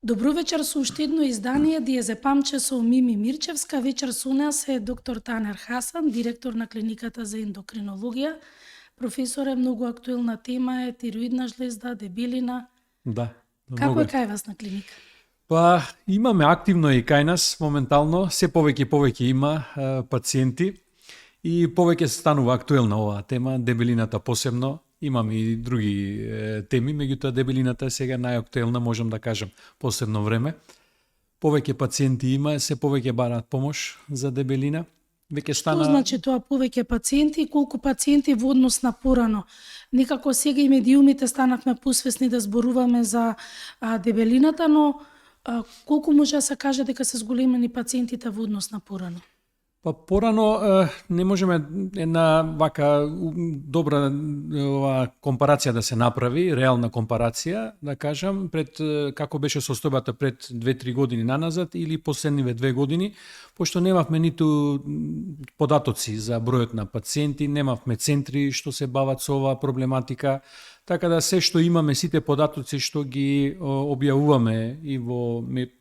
Добро вечер со уште едно издание Диезепамче со Мими Мирчевска. Вечер со нас е доктор Танер Хасан, директор на клиниката за ендокринологија. Професоре, многу актуелна тема е тироидна жлезда, дебелина. Да. Како е кај вас на клиника? Па, имаме активно и кај нас моментално, се повеќе и повеќе има пациенти и повеќе станува актуелна оваа тема, дебелината посебно. Имам и други теми, меѓутоа дебелината е сега најактуелна, можам да кажам, посебно време. Повеќе пациенти има, се повеќе бараат помош за дебелина. Веќе стана... Што значи тоа повеќе пациенти и колку пациенти во однос на порано? Некако сега и медиумите станавме посвесни да зборуваме за дебелината, но колку може да се каже дека се зголемени пациентите во однос на порано? Па порано не можеме една вака добра компарација да се направи, реална компарација, да кажам, пред како беше состојбата пред 2-3 години наназад или последниве 2 години, пошто немавме ниту податоци за бројот на пациенти, немавме центри што се бават со оваа проблематика, така да се што имаме, сите податоци што ги објавуваме и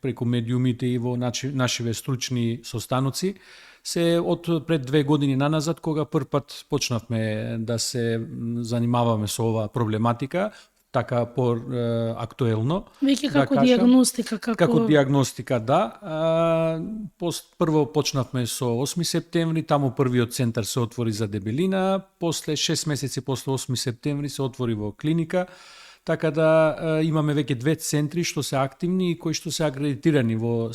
преку медиумите и во нашиве стручни состаноци, се од пред 2 години наназад, кога првпат почнавме да се занимаваме со оваа проблематика, така актуелно. Веќе како диагностика, како диагностика, да. Прво почнавме со 8 септември, таму првиот центар се отвори за дебелина, после 6 месеци после 8 септември се отвори во клиника, така да имаме веќе 2 центри што се активни и кои што се акредитирани во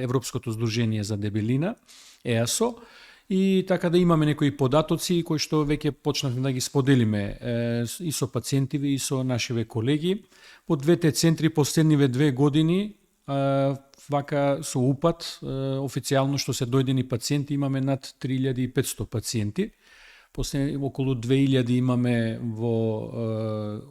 Европското здружение за дебелина, ЕАСО, и така да имаме некои податоци кои што веќе почнавме да ги споделиме и со пациентиве и со нашиве колеги. По двете центри последниве 2 години вака со упад официјално што се дојдени пациенти имаме над 3500 пациенти. После околу 2000 имаме во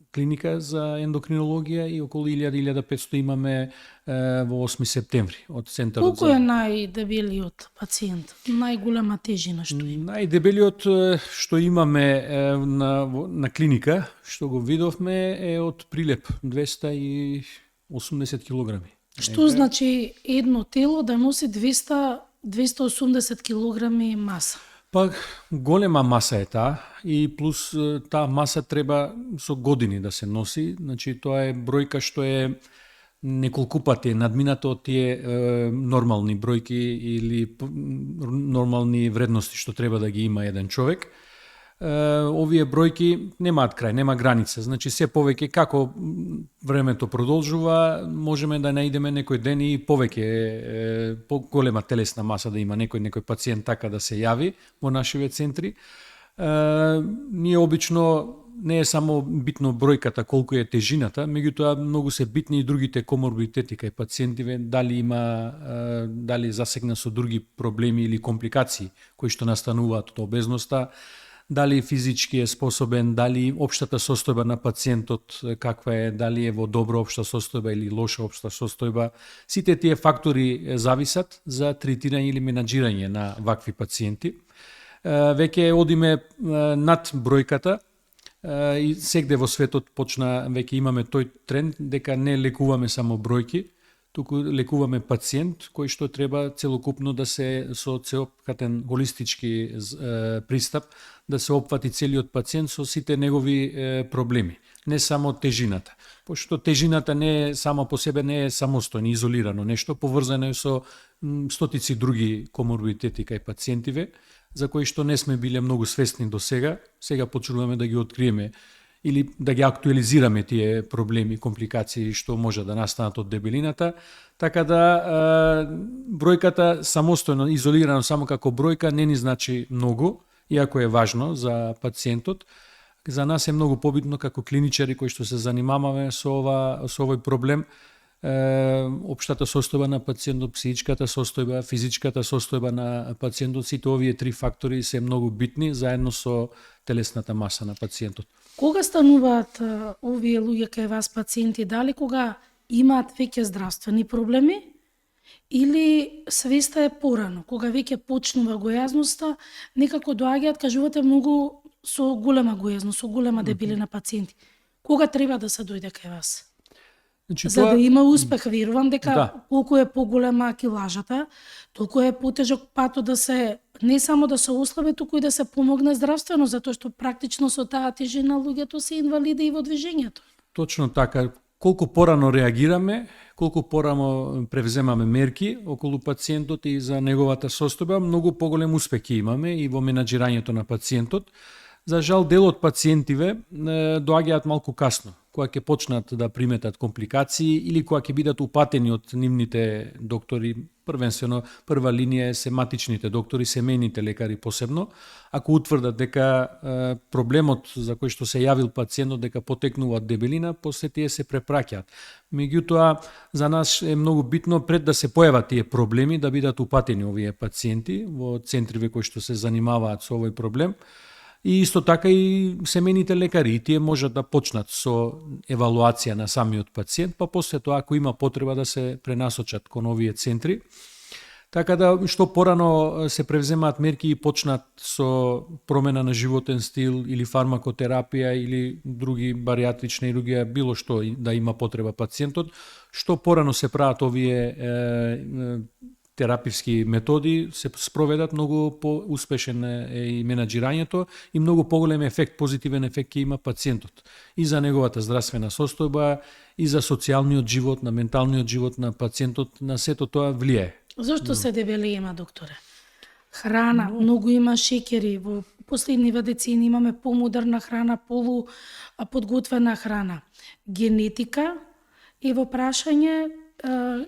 клиника за ендокринологија и околу 1000-1500 имаме во 8 септември од центарот. Колку е најдебелиот пациент? Најголема тежина што има? Најдебелиот што имаме на клиника, што го видовме, е од Прилеп, 280 килограми. Што значи едно тело да носи 280 килограми маса? Па голема маса е таа и плюс таа маса треба со години да се носи, значи тоа е бројка што е неколку пати надминато од тие нормални бројки или нормални вредности што треба да ги има еден човек. Овие бројки немаат крај, нема граница, значи се повеќе како времето продолжува, можеме да наидеме некој ден и повеќе поголема телесна маса да има некој пациент така да се јави во нашиве центри. Ние обично не е само битно бројката колку е тежината, меѓутоа многу се битни и другите коморбидитети кај пациентиве, дали засегна со други проблеми или компликации кои што настануваат од обезноста, дали физички е способен, дали општата состојба на пациентот каква е, дали е во добра општа состојба или лоша општа состојба. Сите тие фактори зависат за третирање или менаџирање на вакви пациенти. Веќе одиме над бројката и сегде во светот веќе имаме тој тренд дека не лекуваме само бројки, туку лекуваме пациент кој што треба целокупно да се со целокупен холистички пристап да се опфати целиот пациент со сите негови проблеми, не само тежината. Пошто тежината не е само по себе, не е самостојно, изолирано нешто, поврзано е со стотици други коморбидитети кај пациентиве, за кои што не сме биле многу свесни до сега. Сега почнуваме да ги откриеме или да ги актуализираме тие проблеми, компликации што може да настанат од дебелината, така да бројката самостојно, изолирано само како бројка, не ни значи многу, иако е важно за пациентот. За нас е многу побитно како клиничари кои што се занимаваме со овој проблем, општата состојба на пациентот, психичката состојба, физичката состојба на пациентот, сите овие 3 фактори се многу битни заедно со телесната маса на пациентот. Кога стануваат овие луѓе кај вас пациенти, дали кога имаат веќе здравствени проблеми или свеста е порано, кога веќе почнува гојазноста, некако доаѓаат, кажувате, многу со голема гојазност, со голема дебелина пациенти. Кога треба да се дојде кај вас? Значи, За да има успех, верувам дека Да. колку е поголема килажата, толку е потежок патот да се не само да се ослабе, туку и да се помогне здравствено, затоа што практично со таа тежина луѓето се инвалиди и во движењето. Точно така. Колку порано реагираме, колку порано превземаме мерки околу пациентот и за неговата состојба, многу поголем успех ќе имаме и во менаџирањето на пациентот. За жал, дел од пациентиве доаѓаат малку касно, кога ќе почнат да приметат компликации или кога ќе бидат упатени од нивните доктори, првенствено прва линија е сематичните доктори, семејните лекари посебно, ако утврдат дека проблемот за кој што се јавил пациентот дека потекнува од дебелина, после тие се препраќаат. Меѓутоа, за нас е многу битно пред да се појават тие проблеми да бидат упатени овие пациенти во центриве кои што се занимаваат со овој проблем. И исто така и семејните лекари, и тие можат да почнат со евалуација на самиот пациент, па после тоа ако има потреба да се пренасочат кон овие центри. Така да што порано се превземаат мерки и почнат со промена на животен стил или фармакотерапија или други баријатрични хирургија, било што да има потреба пациентот, што порано се прават овие терапевски методи, се спроведат, многу поуспешен е и менаџирањето и многу поголем ефект, позитивен ефект ќе има пациентот и за неговата здравствена состојба и за социјалниот живот, на менталниот живот на пациентот, на сето тоа влијае. Зошто се дебелиема, докторе? Храна, многу има шеќери, во последниве децени имаме помодерна храна, полуподготвена храна. Генетика е во прашање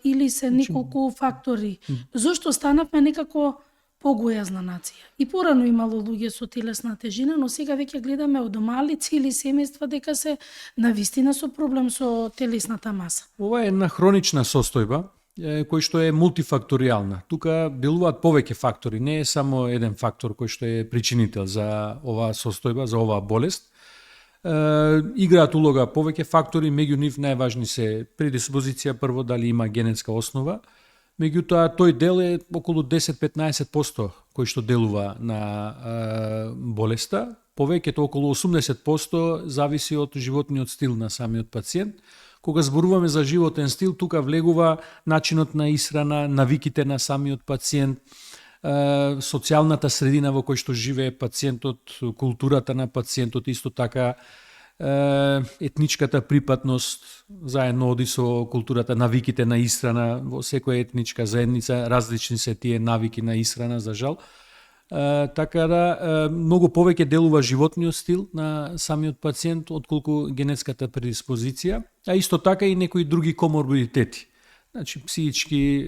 или се неколку фактори. Зошто станавме некако погојазна нација? И порано имало луѓе со телесна тежина, но сега веќе гледаме од мали цели семејства дека се навистина со проблем со телесната маса. Ова е една хронична состојба кој што е мултифакторијална. Тука делуваат повеќе фактори, не е само еден фактор кој што е причинител за оваа состојба, за оваа болест. Играат улога повеќе фактори, меѓу нив најважни се предиспозиција, прво дали има генетска основа, меѓутоа тој дел е околу 10-15% кој што делува на болеста, повеќето околу 80% зависи од животниот стил на самиот пациент. Кога зборуваме за животен стил, тука влегува начинот на исхрана, навиките на самиот пациент, социјалната средина во кој што живее пациентот, културата на пациентот, исто така етничката припатност заедно оди со културата, навиките на исхрана. Во секоја етничка заедница различни се тие навики на исхрана, за жал. Така да многу повеќе делува животниот стил на самиот пациент отколку генетската предиспозиција, а исто така и некои други коморбидитети. Значи, психички,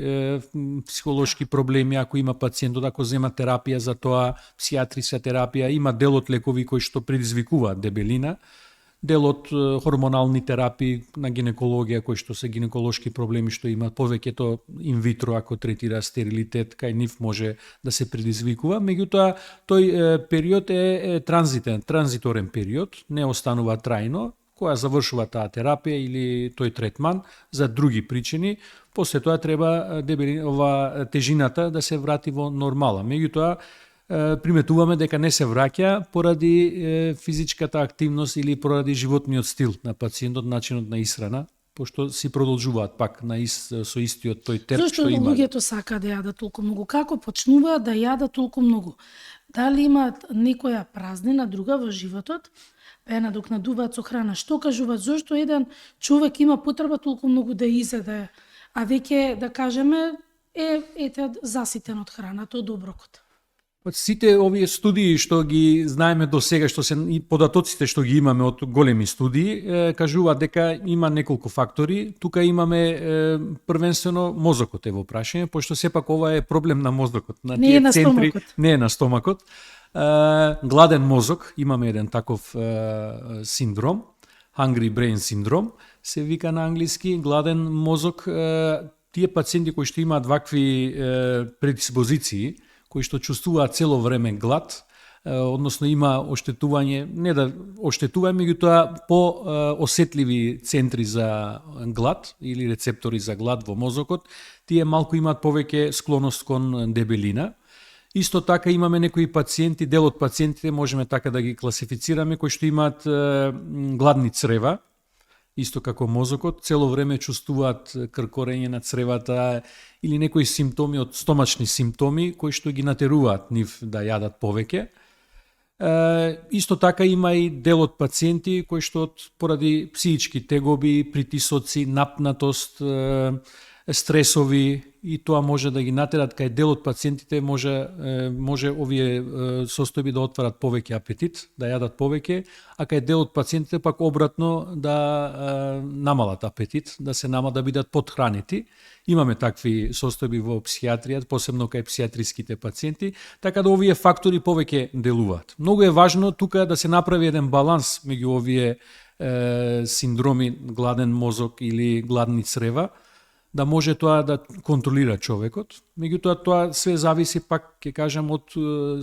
психолошки проблеми, ако има пациентот, ако зема терапија за тоа, псијатриска терапија, има дел од лекови кои што предизвикуваат дебелина, дел од хормонални терапии на гинекологија, кои што се гинеколошки проблеми што имаат повеќето инвитро, ако третира стерилитет, кај нив може да се предизвикува. Меѓутоа, тој период е транзиторен период, не останува трајно, која завршува таа терапија или тој третман за други причини, после тоа треба тежината да се врати во нормала. Меѓутоа, приметуваме дека не се враќа поради физичката активност или поради животниот стил на пациентот, начинот на исхрана, пошто си продолжуваат пак со истиот тој терп што има. Зошто луѓето сакаат да јадат толку многу? Како почнуваат да јадат толку многу? Дали имаат некоја празнина друга во животот, па ја надокнадуваат со храна? Што кажуваат? Зошто еден човек има потреба толку многу да изеде, а веќе, да кажеме, ете заситен од храната, од оброкот? Сите овие студии што ги знаеме до сега, што се и податоците што ги имаме од големи студии, кажуваат дека има неколку фактори. Тука имаме првенствено мозокот е во прашање, пошто сепак ова е проблем на мозокот, на тие центри, не е на стомакот. Гладен мозок, имаме еден таков синдром, hungry brain синдром, се вика на англиски, гладен мозок. Тие пациенти кои што имаат вакви предиспозиции, кои што чувствуваат цело време глад, односно има оштетување, не да оштетува, меѓутоа по-осетливи центри за глад или рецептори за глад во мозокот, тие малку имаат повеќе склоност кон дебелина. Исто така имаме некои пациенти, дел од пациентите можеме така да ги класифицираме, кои што имаат гладни црева, исто како мозокот, цело време чувствуваат кркорење на цревата или некои симптоми од стомачни симптоми кои што ги натеруваат нив да јадат повеќе. Исто така има и дел од пациенти кои што поради психички тегоби, притисоци, напнатост, стресови и тоа може да ги натерат кај дел од пациентите може овие состојби да отварат повеќе апетит, да јадат повеќе, а кај дел од пациентите пак обратно да намалат апетит, да бидат потхранети. Имаме такви состојби во психијатријата, посебно кај психијатриските пациенти, така да овие фактори повеќе делуваат. Многу е важно тука да се направи еден баланс меѓу овие синдроми гладен мозок или гладни црева, да може тоа да контролира човекот. Меѓутоа, тоа све зависи пак, ќе кажам, од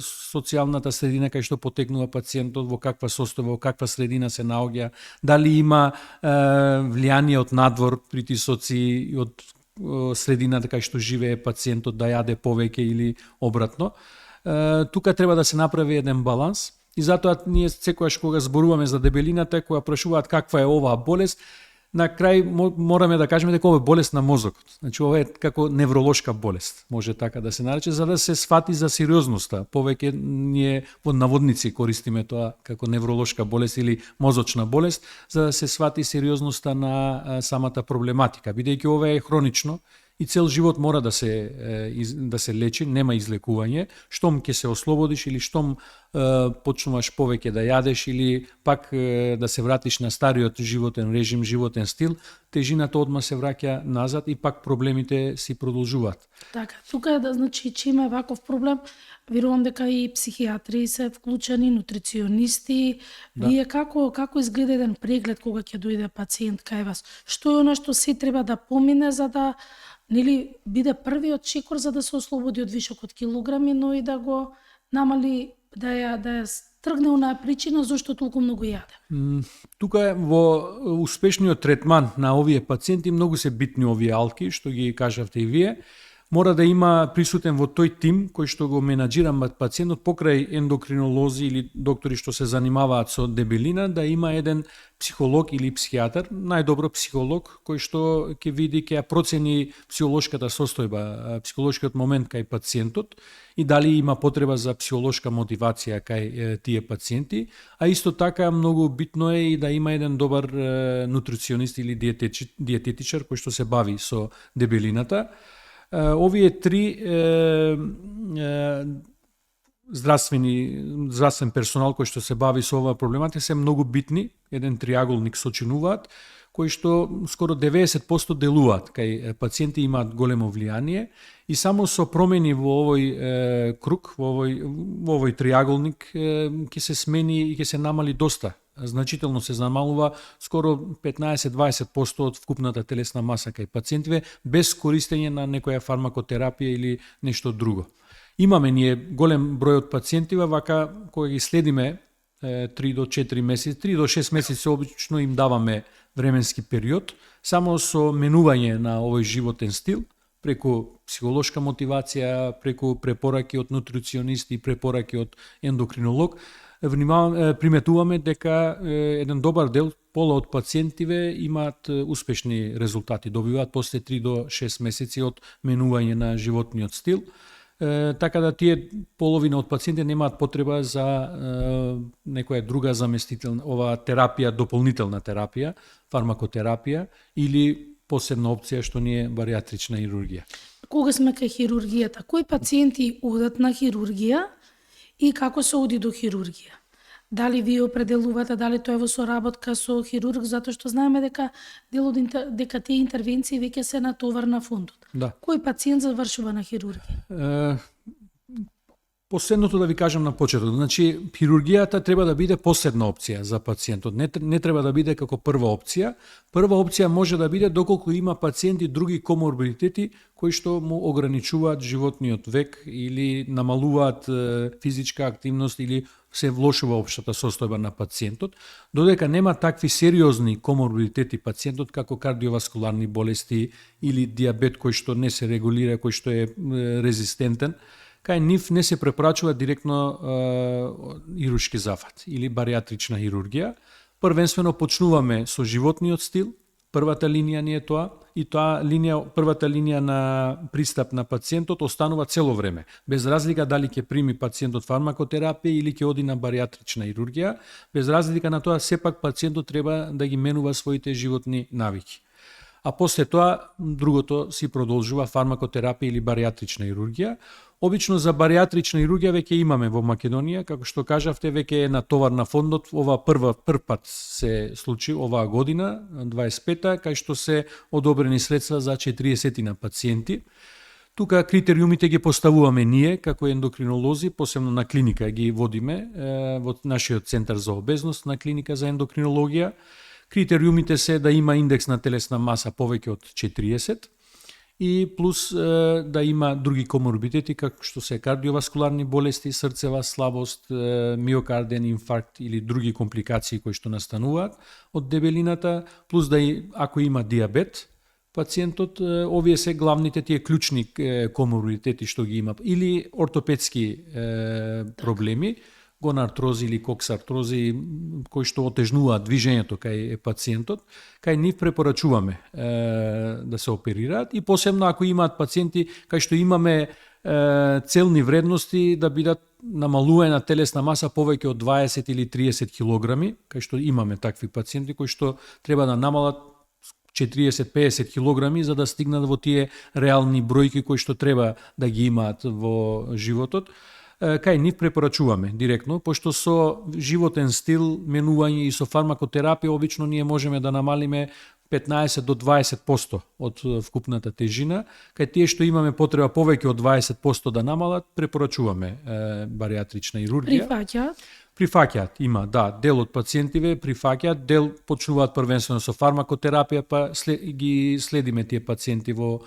социјалната средина кај што потекнува пациентот, во каква состојба, во каква средина се наоѓа, дали има влијание од надвор, притисоци од средината кај што живее пациентот да јаде повеќе или обратно. Тука треба да се направи еден баланс и затоа ние секогаш кога зборуваме за дебелината, кога прашуваат каква е оваа болест, на крај мораме да кажеме дека ова е болест на мозокот. Значи ова е како невролошка болест, може така да се нарече, за да се сфати за сериозноста. Повеќе ние во наводници користиме тоа како невролошка болест или мозочна болест, за да се сфати сериозноста на самата проблематика, бидејќи ова е хронично и цел живот мора да се лечи, нема излекување. Штом ќе се ослободиш или штом почнуваш повеќе да јадеш или пак да се вратиш на стариот животен режим, животен стил, тежината одма се враќа назад и пак проблемите си продолжуваат. Така, тука е да значи че има ваков проблем, верувам дека и психијатри се вклучени, нутриционисти. Да. Вие како изгледа еден преглед кога ќе дојде пациент кај вас? Што е она што се треба да помине за да биде првиот чекор за да се ослободи од вишок од килограми, но и да го намали, да ја тргне онаа причина зашто толку многу јаде. Тука во успешниот третман на овие пациенти многу се битни овие алки, што ги кажавте и вие. Мора да има присутен во тој тим кој што го менаџира пациентот покрај ендокринолози или доктори што се занимаваат со дебелина, да има еден психолог или психијатар, најдобро психолог, кој што ќе види, ќе ја процени психолошката состојба, психолошкиот момент кај пациентот и дали има потреба за психолошка мотивација кај тие пациенти, а исто така многу битно е и да има еден добар нутриционист или диететичар кој што се бави со дебелината. Овие три здравствен персонал кој што се бави со оваа проблематика се многу битни, еден триаголник сочинуваат, кои што скоро 90% делуваат кај пациенти, имаат големо влијание и само со промени во овој круг, во овој триаголник ќе се смени и ќе се намали доста. Значително се намалува скоро 15-20% од вкупната телесна маса кај пациентиве без користење на некоја фармакотерапија или нешто друго. Имаме ние голем број од пациентива, вака кога ги следиме 3 до 4 месеци, 3 до 6 месеци обично им даваме временски период, само со менување на овој животен стил, преку психолошка мотивација, преку препораки од нутриционисти, препораки од ендокринолог, приметуваме дека еден добар дел, пола од пациентиве имаат успешни резултати, добиваат после 3 до 6 месеци од менување на животниот стил, така да тие половина од пациенти немаат потреба за некоја друга заместителна, оваа терапија, дополнителна терапија, фармакотерапија или посебна опција што не е баријатрична хирургија. Кога сме кај хирургијата, кои пациенти одат на хирургија и како се оди до хирургија? Дали вие определувате, дали тоа е во соработка со хирург, затоа што знаеме дека дека тие интервенции веќе се на товар на фондот. Да. Кој пациент завршува на хирургија? Последното да ви кажам на почеток, значи хирургијата треба да биде последна опција за пациентот, не треба да биде како прва опција. Прва опција може да биде доколку има пациенти други коморбидитети кои што му ограничуваат животниот век или намалуваат физичка активност или се влошува општата состојба на пациентот. Додека нема такви сериозни коморбидитети пациентот како кардиоваскуларни болести или диабет кој што не се регулира, кој што е резистентен, кај нив не се препорачува директно хируршки зафат или баријатрична хирургија. првенствено почнуваме со животниот стил, првата линија ни е тоа, и првата линија на пристап на пациентот останува цело време, без разлика дали ќе прими пациентот фармакотерапија или ќе оди на баријатрична хирургија, без разлика на тоа сепак пациентот треба да ги менува своите животни навики. А после тоа другото си продолжува фармакотерапија или баријатрична хирургија. Обично за баријатрична хирургија веќе имаме во Македонија, како што кажавте, веќе е натовар на фондот, ова прв пат се случи оваа година, 25-та, кај што се одобрени средства за 40 на пациенти. Тука критериумите ги поставуваме ние како ендокринолози, посебно на клиника ги водиме во нашиот центар за обезност, на клиника за ендокринологија. Критериумите се да има индекс на телесна маса повеќе од 40 и плюс да има други коморбидити како што се кардиоваскуларни болести, срцева слабост, миокарден инфаркт или други компликации кои што настануваат од дебелината, плюс да ако има диабет пациентот, овие се главните тие клучни коморбидити што ги има, или ортопедски проблеми, гонартрози или коксартрози кои што отежнуваат движењето кај пациентот, кај нив препорачуваме да се оперираат, и посебно ако имаат пациенти кај што имаме целни вредности да бидат намалување на телесна маса повеќе од 20 или 30 килограми, кај што имаме такви пациенти кои што треба да намалат 40-50 килограми за да стигнат во тие реални бројки кои што треба да ги имаат во животот. Кај нив препорачуваме директно, пошто со животен стил, менување и со фармакотерапија обично ние можеме да намалиме 15 до 20% од вкупната тежина. Кај тие што имаме потреба повеќе од 20% да намалат, препорачуваме баријатрична хирургија. Прифаќаат, има, да, дел од пациентиве прифаќаат, дел почнуваат првенствено со фармакотерапија, па ги следиме тие пациенти во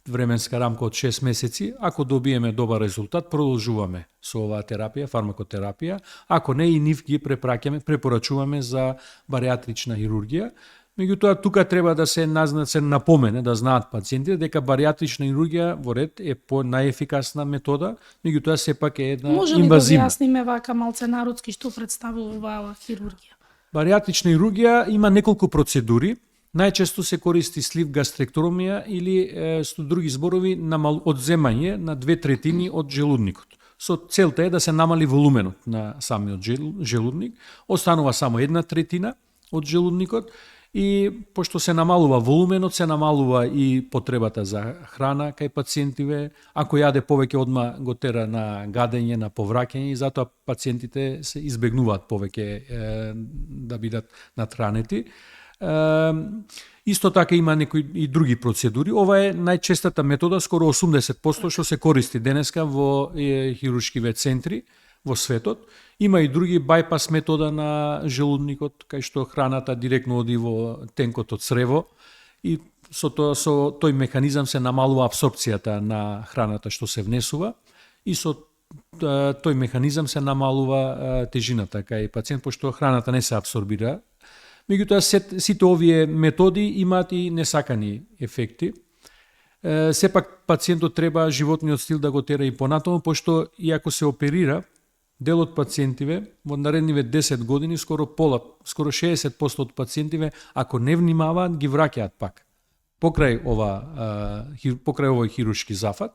временска рамка од 6 месеци. Ако добиеме добар резултат, продолжуваме со оваа терапија, фармакотерапија. Ако не, и нив ги препорачуваме за баријатрична хирургија. Меѓутоа, тука треба да се напомене, да знаат пациентите дека баријатрична хирургија во ред е најефикасна метода, меѓутоа сепак е една може ли инвазивна. да објасниме вака малце народски што представува оваа хирургија? Баријатрична хирургија има неколку процедури. Најчесто се користи слив гастректомија или со други зборови одземање на 2/3 од желудникот. Со целта е да се намали волуменот на самиот желудник, останува само 1/3 од желудникот, и пошто се намалува волуменот, се намалува и потребата за храна кај пациентиве. Ако јаде повеќе, одма го тера на гадење, на повраќање, и затоа пациентите се избегнуваат повеќе да бидат натхранети. Исто така има некои и други процедури. Ова е најчестата метода, скоро 80% што се користи денеска во хируршкиве центри во светот. Има и други байпас метода на желудникот, кај што храната директно оди во тенкото црево, и со тој механизам се намалува апсорпцијата на храната што се внесува, и со тој механизам се намалува тежината кај пациент, пошто храната не се апсорбира. Меѓутоа, сите овие методи имаат и несакани ефекти. Сепак пациентот треба животниот стил да го тера и понатаму, пошто и ако се оперира, дел од пациентиве во наредниве 10 години, скоро 60% од пациентиве, ако не внимаваат, ги враќаат пак. Покрај овој хируршки зафат.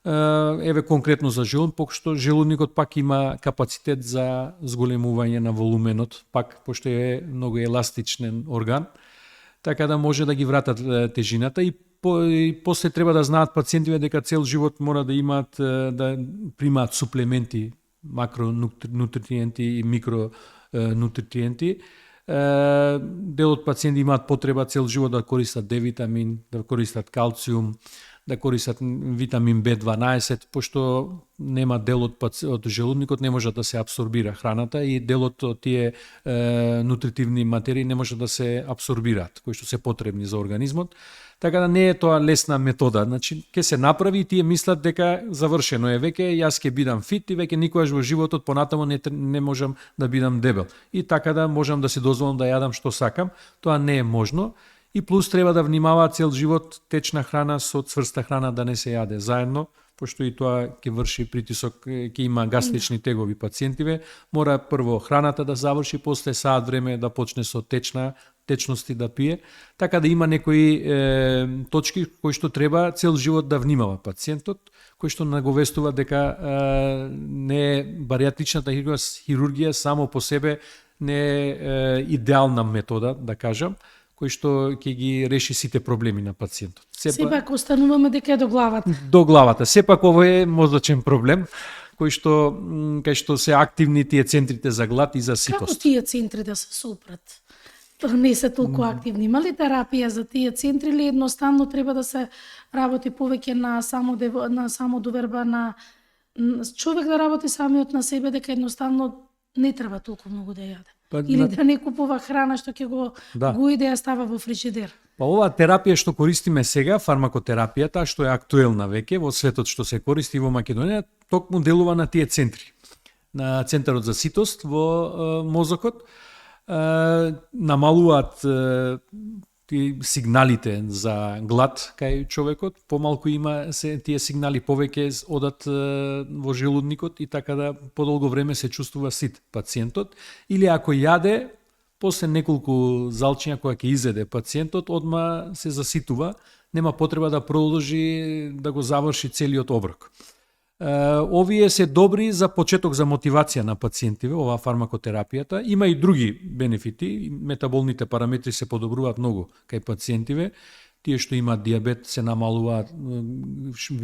Еве конкретно за желудник, пошто желудникот пак има капацитет за зголемување на волуменот, пак пошто е многу еластичен орган, така да може да ги вратат тежината, и после треба да знаат пациентиве дека цел живот мора да имаат, да примаат суплементи, макронутриенти и микронутриенти. Дел од пациенти имаат потреба цел живот да користат D-витамин, да користат калциум, да користат витамин B12, пошто нема дел од желудникот, не може да се апсорбира храната, и делот од тие нутритивни материи не може да се апсорбираат, кои што се потребни за организмот. Така да не е тоа лесна метода. Значи, ќе се направи, и тие мислат дека завршено е веќе, јас ќе бидам фит и веќе никогаш во животот понатаму не можам да бидам дебел. И така да можам да си дозволам да јадам што сакам. Тоа не е можно. И плюс треба да внимаваат цел живот течна храна со цврста храна да не се јаде заедно, пошто и тоа ќе врши притисок, ќе има гастрични тегови пациентиве, мора прво храната да заврши, после саат време да почне со течности да пие, така да има некои точки кои што треба цел живот да внимава пациентот, кои што наговестува дека не бариатричната хирургија само по себе не е идеална метода, да кажам, кој што ќе ги реши сите проблеми на пациентот. Сепак остануваме дека е до главата. До главата. Сепак ово е мозочен проблем, кај што се активни тие центрите за глад и за ситост. Како тие центри да се сопрат? Не се толку активни. Има ли терапија за тие центри или едноставно треба да се работи повеќе на самодоверба на човек да работи самиот на себе, дека едноставно не треба толку многу да јаде? Или да не купува храна што ќе го иде ја става во фрижидер. Па оваа терапија што користиме сега, фармакотерапијата, што е актуелна веќе во светот, што се користи во Македонија, токму делува на тие центри. На центарот за ситост во мозокот, намалуваат сигналите за глад кај човекот, помалку има се тие сигнали, повеќе одат во желудникот и така да подолго време се чувствува сит пациентот. Или ако јаде, после неколку залчиња кога ќе изеде пациентот, одма се заситува, нема потреба да продолжи да го заврши целиот оброк. Овие се добри за почеток за мотивација на пациентиве, оваа фармакотерапијата. Има и други бенефити, метаболните параметри се подобруваат многу кај пациентиве. Тие што имаат диабет се намалуваат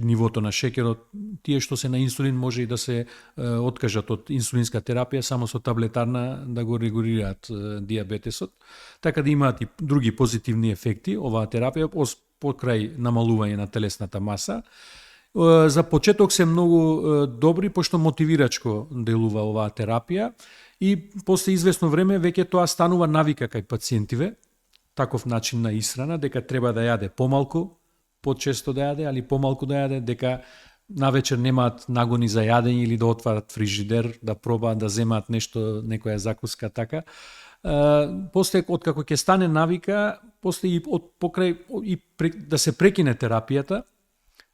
нивото на шеќерот, тие што се на инсулин може и да се откажат од инсулинска терапија, само со таблетарна да го регулираат диабетесот. Така да имаат и други позитивни ефекти оваа терапија, покрај намалување на телесната маса. За почеток се многу добри, пошто мотивирачко делува оваа терапија и после известно време веќе тоа станува навика кај пациентиве, таков начин на исхрана, дека треба да јаде помалку, почесто да јаде, али помалку да јаде, дека навечер немаат нагони за јадење или да отварат фрижидер, да пробаат да земаат нешто, некоја закуска така. После, откако ќе стане навика, после и да се прекине терапијата,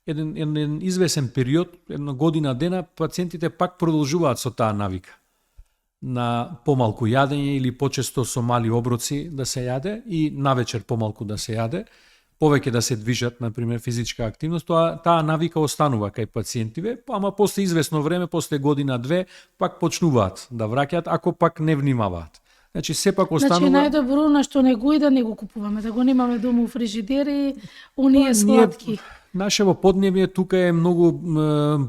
еден извесен период, една година дена, пациентите пак продолжуваат со таа навика на помалку јадење или почесто со мали оброци да се јаде и навечер помалку да се јаде, повеќе да се движат, например, физичка активност, таа навика останува кај пациентиве, ама после известно време, после година-две, пак почнуваат да враќаат, ако пак не внимаваат. Значи, сепак останува... Значи, најдобро на што не го и да не го купуваме, да го немаме дома у фрижидери, оние сладки. Нашево поднебје тука е многу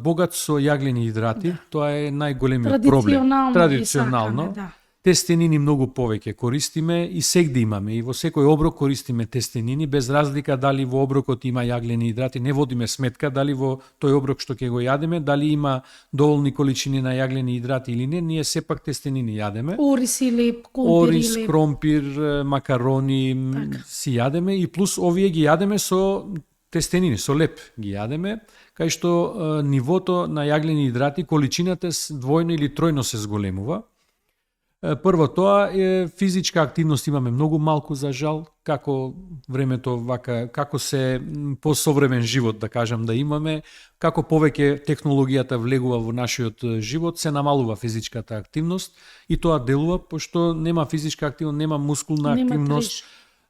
богат со јаглени идрати, тоа е најголемиот проблем. Традиционално. Тестенини многу повеќе користиме и сегде имаме, и во секој оброк користиме тестенини, без разлика дали во оброкот има јаглени идрати, не водиме сметка дали во тој оброк што ќе го јадеме, дали има доволни количини на јаглени идрати или не, ние сепак тестенини јадеме. Орис или кромпир. Орис, кромпир, макарони си јадеме и плюс овие ги јадеме со тестенини, со леп ги јадеме, кај што нивото на јаглени идрати, количината двојно или тројно се зголемува. Прво тоа е физичка активност имаме многу малку за жал, како времето вака, како се посовремен живот да кажам да имаме, како повеќе технологијата влегува во нашиот живот, се намалува физичката активност и тоа делува пошто нема физичка активност, нема мускулна активност.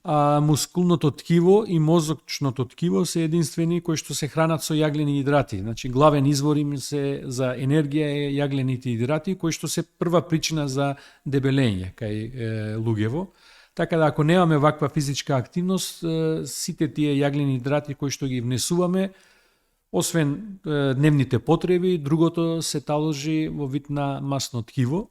А мускулното ткиво и мозочното ткиво се единствени кои што се хранат со јаглени идрати. Значи, главен извор им се за енергија е јаглените идрати, кои што се прва причина за дебелење кај луѓево. Така да ако немаме ваква физичка активност, сите тие јаглени идрати кои што ги внесуваме, освен дневните потреби, другото се таложи во вид на масно ткиво,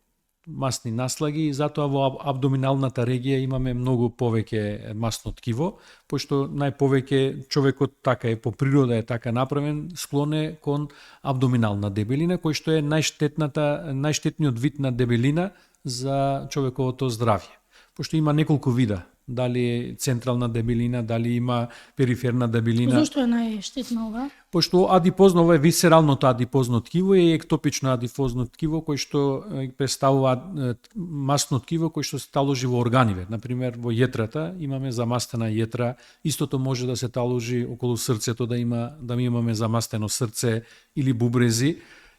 масни наслаги и затоа во абдоминалната регија имаме многу повеќе масно ткиво, пошто најповеќе човекот така е по природа е така направен, склон е кон абдоминална дебелина, кој што е најштетниот вид на дебелина за човековото здравје. Пошто има неколку вида дали е централна дебелина, дали има периферна дебелина. Зошто е најштетна ова? Пошто адипозно, ова е висералното адипозно ткиво и ектопично адипозно ткиво кој што представува масно ткиво кој што се таложи во органиве. Например, во јетрата имаме замастена јетра, истото може да се таложи околу срцето, да имаме замастено срце или бубрези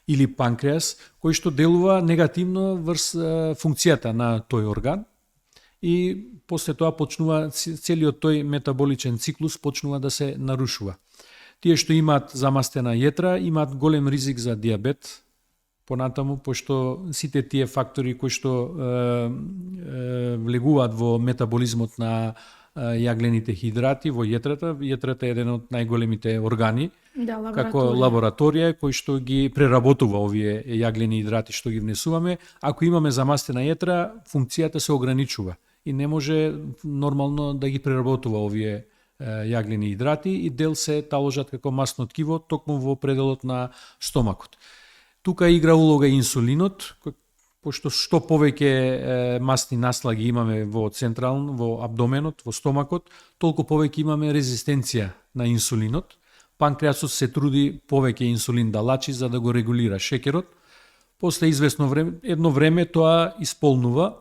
или панкреас, кој што делува негативно врз функцијата на тој орган и после тоа почнува целиот тој метаболичен циклус почнува да се нарушува. Тие што имаат замастена јетра имаат голем ризик за дијабет понатаму, пошто сите тие фактори кои што влегуваат во метаболизмот на јаглените хидрати во јетрата. Јетрата е еден од најголемите органи, како лабораторија кој што ги преработува овие јаглени хидрати што ги внесуваме. Ако имаме замастена јетра, функцијата се ограничува и не може нормално да ги преработува овие јаглени хидрати и дел се таложат како масно ткиво токму во пределот на стомакот. Тука игра улога инсулинот, пошто што повеќе масни наслаги имаме во во абдоменот, во стомакот, толку повеќе имаме резистенција на инсулинот. Панкреасот се труди повеќе инсулин да лачи за да го регулира шекерот. После известно време, едно време тоа исполнува,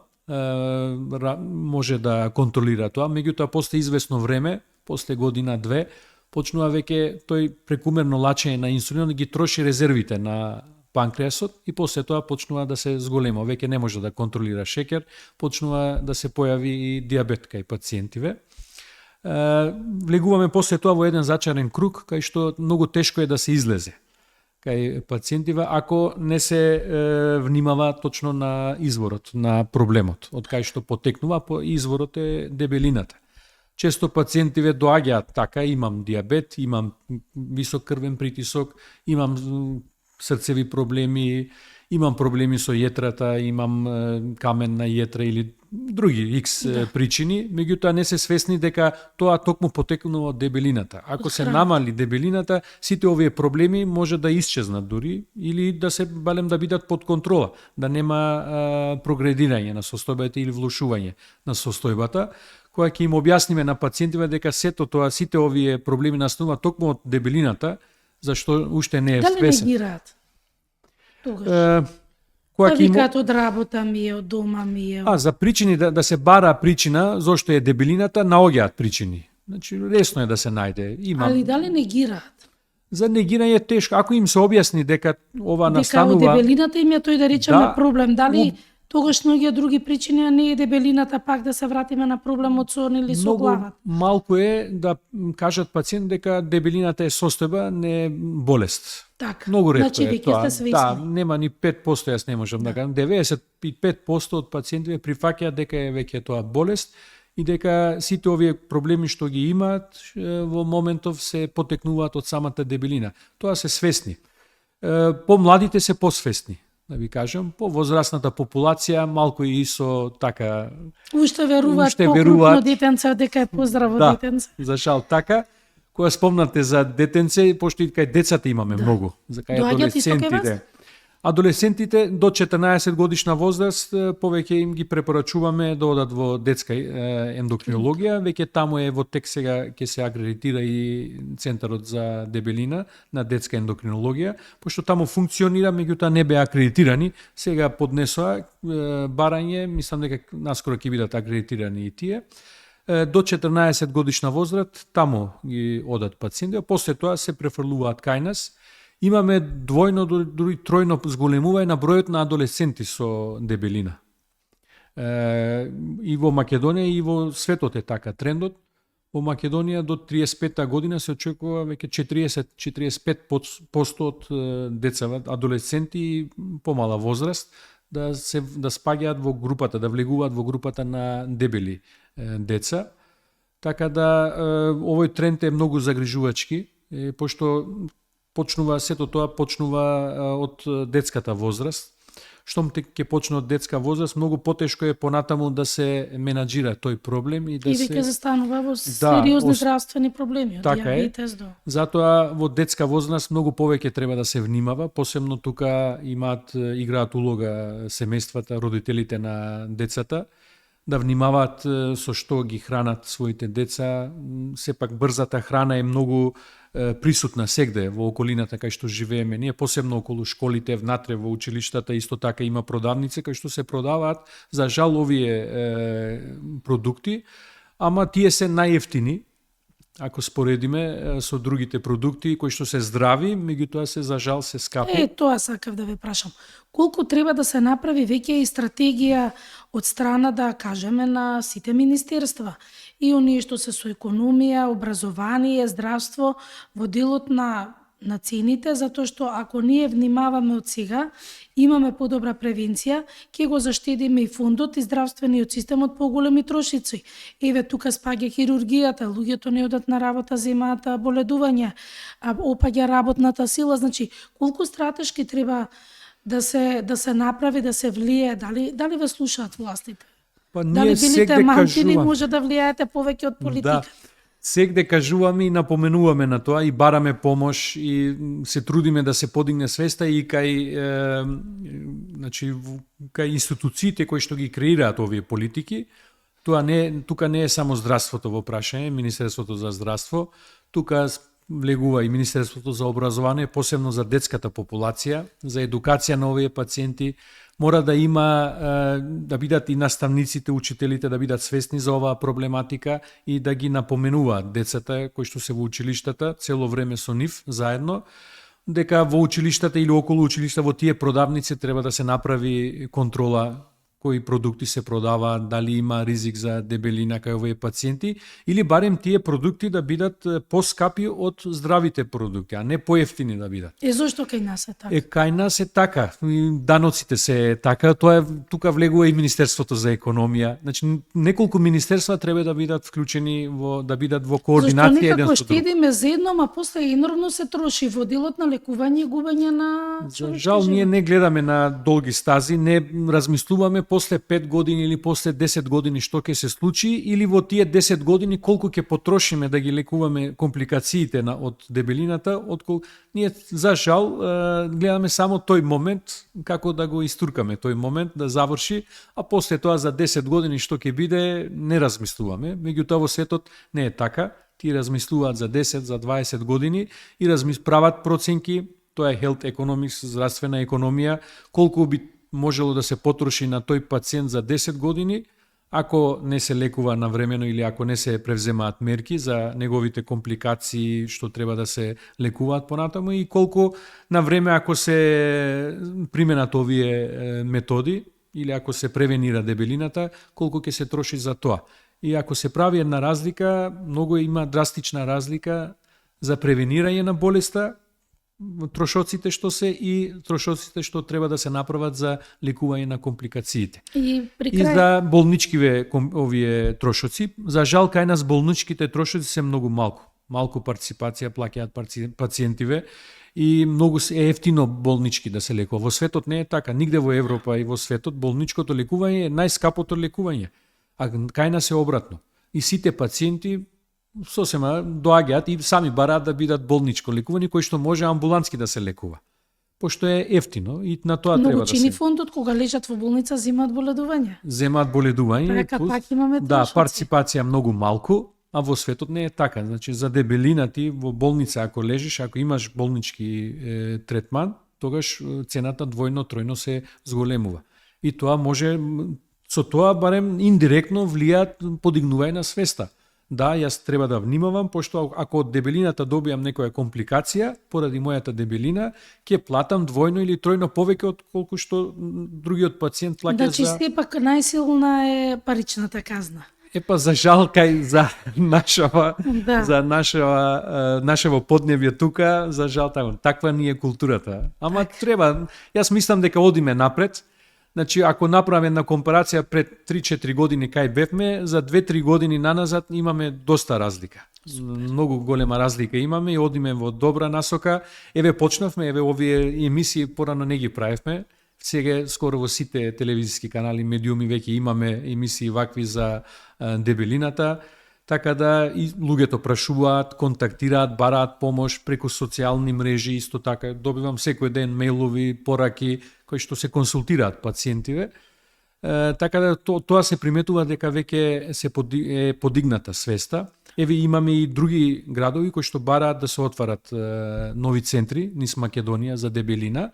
може да контролира тоа, меѓутоа после известно време, после година-две, почнува веќе тој прекумерно лачење на инсулинот ги троши резервите на панкреасот и после тоа почнува да се зголема, веќе не може да контролира шекер, почнува да се појави и дијабет кај пациентиве. Влегуваме после тоа во еден зачарен круг, кај што многу тешко е да се излезе кај пациентиве, ако не се внимава точно на изворот на проблемот, од кај што потекнува, изворот е дебелината. Често пациентиве доаѓаат така, имам дијабет, имам висок крвен притисок, имам срцеви проблеми, имам проблеми со јетрата, имам камен на јетра или други причини, меѓутоа не се свесни дека тоа токму потекнува од дебелината. Ако се намали дебелината, сите овие проблеми може да исчезнат дури или да се балем да бидат под контрола, да нема прогредирање на состојбата или влошување на состојбата, која ќе им објасниме на пациентиве дека сите овие проблеми настануваат токму од дебелината, зашто уште не е свесен. Дали не гираат? Која викаат од работа ми е, од дома ми е. За причини да се бара причина зошто е дебелината, наоѓаат причини. Значи лесно е да се најде. Али дали не гираат? За негирање е тешко. Ако им се објасни дека ова настанува... Дека од дебелината им е тој да речеме проблем, дали тогаш многи други причини, а не е дебелината, пак да се вратиме на проблемот со или со главата. Малку е да кажат пациент дека дебелината е состојба, не е болест. Така. Многу ретко значи, е тоа. Да, нема ни 5%, јас не можам да кажам. 95% од пациентите прифаќаат дека е веќе тоа болест и дека сите овие проблеми што ги имаат во моментов се потекнуваат од самата дебелина. Тоа се свесни. Помладите се посвесни, да ви кажам, по возрастната популација малку и со така уште веруваат по-крупно детенце дека е поздраво детенце. За жал така. Кога спомнате за детенце, пошто и кај децата имаме многу, за кај адолесцентите. Адолесцентите до 14 годишна возраст повеќе им ги препорачуваме да одат во детска ендокринологија, веќе таму е во тек сега ќе се акредитира и Центарот за дебелина на детска ендокринологија, пошто таму функционира, меѓутоа не беа акредитирани, сега поднесоа барање, мислам дека наскоро ќе бидат акредитирани и тие. До 14 годишна возраст таму ги одат пациенти, после тоа се префрлуваат кај нас. Имаме двојно, дури тројно зголемување на бројот на адолесценти со дебелина. И во Македонија и во светот е така трендот. Во Македонија до 35-та година се очекува веќе 40-45% од деца, адолесценти и помала возраст да спаѓаат во групата, да влегуваат во групата на дебели деца. Така да овој тренд е многу загрижувачки, пошто сето тоа почнува од детската возраст. Штом ќе почне од детска возраст, многу потешко е понатаму да се менаџира тој проблем и да се веќе застанува во сериозни здравствени проблеми, од дијабетес до. Затоа во детска возраст многу повеќе треба да се внимава, посебно тука играат улога семејствата, родителите на децата, да внимаваат со што ги хранат своите деца. Сепак брзата храна е многу присутна сегде во околината кај што живееме. Ние посебно околу школите, внатре во училиштата исто така има продавници кај што се продаваат за жал овие продукти, ама тие се најевтини ако споредиме со другите продукти кои што се здрави, меѓутоа се за жал се скапи. Тоа сакав да ве прашам. Колку треба да се направи веќе и стратегија од страна, да кажеме, на сите министерства и оние што се со економија, образование, здравство во делот на цените, затоа што ако ние внимаваме од сега, имаме подобра превенција, ќе го заштедиме и фондот и здравствениот систем од поголеми трошици. Еве тука спаѓа хирургијата, луѓето не одат на работа, земаат боледувања, опаѓа работната сила, значи колку стратешки треба да се направи, да се влие, дали ве слушаат властите? Па Дали ние билите сегде манти или кажуваме. може да влијаете повеќе од политика? Да. Сегде кажуваме и напоменуваме на тоа и бараме помош и се трудиме да се подигне свеста и кај институциите кои што ги креираат овие политики. Тука не е само здравството во прашање, Министерството за здравство, тука влегува и Министерството за образование, посебно за детската популација, за едукација на овие пациенти. Мора да има, да бидат и наставниците, учителите да бидат свесни за оваа проблематика и да ги напоменуваат децата кои што се во училиштата цело време со нив заедно, дека во училиштата или околу училишта во тие продавници треба да се направи контрола кои продукти се продаваат, дали има ризик за дебелина кај овие пациенти, или барем тие продукти да бидат поскапи од здравите продукти, а не поевтини да бидат. Зошто кај нас е така? Кај нас е така, даноците се така, тоа тука влегува и Министерството за економија. Значи неколку министерства треба да бидат вклучени да бидат во координација еден Зашто со друг. штедиме за едно, а после енормно се троши во делот на лекување и губење на За човечки жал ние живот. не гледаме на долги стази, не размислуваме после 5 години или после 10 години што ќе се случи или во тие 10 години колку ќе потрошиме да ги лекуваме компликациите од дебелината, ние за жал гледаме само тој момент како да го истуркаме тој момент да заврши, а после тоа за 10 години што ќе биде не размислуваме. Меѓутоа во светот не е така. Тие размислуваат за 10, за 20 години и прават проценки, тоа е health economics, здравствена економија, колку би можело да се потроши на тој пациент за 10 години, ако не се лекува навремено или ако не се превземаат мерки за неговите компликации што треба да се лекуваат понатаму и колку на време ако се применат овие методи или ако се превенира дебелината, колку ќе се троши за тоа. И ако се прави една разлика, многу има драстична разлика за превенирање на болеста, трошоците што се и трошоците што треба да се направат за лекување на компликациите. И при И крај, за болничкиве овие трошоци, за жал кај нас болничките трошоци се многу малку. Малку партиципација плаќаат пациентиве и многу е ефтино болнички да се лекува. Во светот не е така, нигде во Европа и во светот болничкото лекување е најскапото лекување. А кај нас е обратно. И сите пациенти сосема доаѓаат и сами бараат да бидат болничко лекувани, кој што може амбулантски да се лекува. Пошто е ефтино и на тоа треба многу да чини се фондот кога лежат во болница земаат боледување. земаат боледување. Така пак имаме Да, трошоци. партиципација многу малку, а во светот не е така. Значи за дебелина ти во болница ако лежиш, ако имаш болнички третман, тогаш цената двојно, тројно се зголемува. И тоа може со тоа барем индиректно влијаат подигнување на свеста. Да, јас треба да внимавам, пошто ако од дебелината добијам некоја компликација, поради мојата дебелина, ќе платам двојно или тројно повеќе од колку што другиот пациент плаќа Значи за... сепак најсилна е паричната казна. Епа за жал кај за Да. нашево поднебје тука, за жал таква ни е културата. Ама треба, јас мислам дека одиме напред. Значи, ако направиме една компарација пред 3-4 години кај бевме, за 2-3 години наназад имаме доста разлика. Многу голема разлика имаме и одиме во добра насока. Еве почнавме, еве овие емисии порано не ги правевме. Сега скоро во сите телевизиски канали, медиуми веќе имаме емисии вакви за дебелината, така да и луѓето прашуваат, контактираат, бараат помош преку социјални мрежи, исто така добивам секој ден мејлови, пораки кои што се консултираат пациентиве. Така да тоа се приметува дека веќе е подигната свеста. Еве имаме и други градови кои што бараат да се отварат нови центри низ Македонија за дебелина.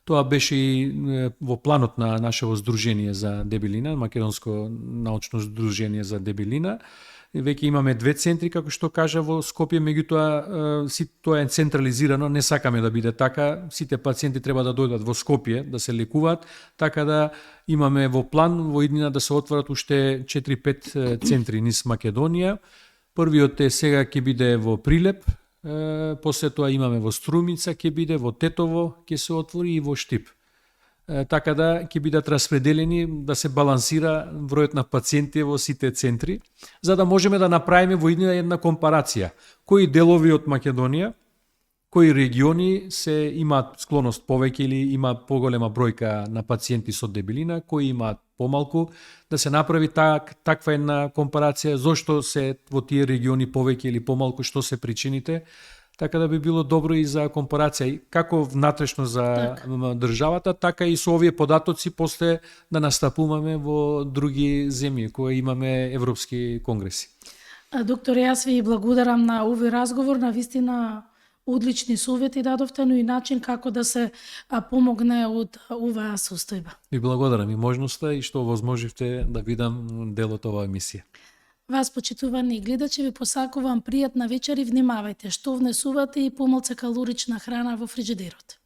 Тоа беше и во планот на нашето здружение за дебелина, Македонско научно здружение за дебелина. Веќе имаме 2 центри, како што кажа, во Скопје, меѓутоа тоа е централизирано, не сакаме да биде така, сите пациенти треба да дојдат во Скопје да се лекуваат, така да имаме во план во иднина да се отворат уште 4-5 центри низ Македонија. Првиот е сега ќе биде во Прилеп, после тоа имаме во Струмица ќе биде, во Тетово ќе се отвори и во Штип. Така да ќе бидат распределени, да се балансира бројот на пациенти во сите центри, за да можеме да направиме во иднина една компарација. Кои делови од Македонија, кои региони се имаат склоност повеќе или има поголема бројка на пациенти со дебелина, кои имаат помалку, да се направи таква една компарација, зошто се во тие региони повеќе или помалку, што се причините, така да би било добро и за компарација, како внатрешно за државата, така и со овие податоци после да настапуваме во други земји кои имаме европски конгреси. Доктор, јас ви благодарам на овој разговор, на вистина одлични совети дадовте, но и начин како да се помогне од оваа состојба. Ви благодарам и можноста и што возможивте да видам дел од оваа емисија. Вас, почитувани гледачи, ви посакувам пријатна вечер и внимавајте што внесувате и помалку калорична храна во фриџидерот.